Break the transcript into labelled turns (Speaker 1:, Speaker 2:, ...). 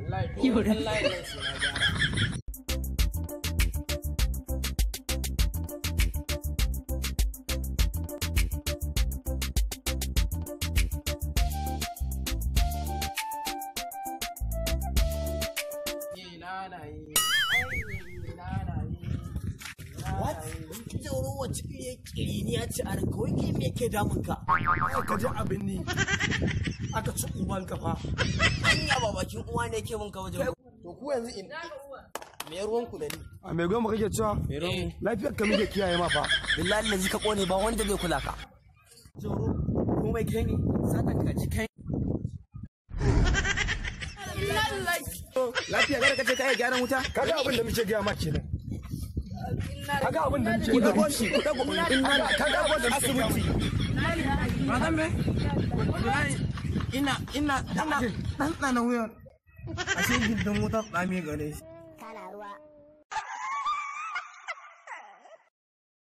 Speaker 1: Wallahi duk wannan layin nan sai na gyara.
Speaker 2: What? Jauro wacce iya kiriniya ce a ranka, wai kai me yake damun ka?
Speaker 3: Ka ji abin ni. Aka ci uban ka fa.
Speaker 2: Anya ba bakin uwa ne yake mun ka wajen.
Speaker 1: To ku yanzu in me ruwan ku da ni?
Speaker 3: A mai goma kake cewa? Lafiyar ka muke kiyaye ma fa.
Speaker 2: Billahi lazi ka kone ba wanda zai kula ka. Jauro komai kai ne, satan ka ji kai.
Speaker 4: Lafiya kada kace kai gyaran wuta?
Speaker 3: Kaga abin da muke gaya ma kenan. Kaga abin da muke gaya ma.
Speaker 4: Ku dago
Speaker 3: Kaga abin da muke gaya ma.
Speaker 4: asibiti. Malam me? Wallahi ina ina ina ɗanɗana wuyan. Ashe gindin wutar tsami gare shi.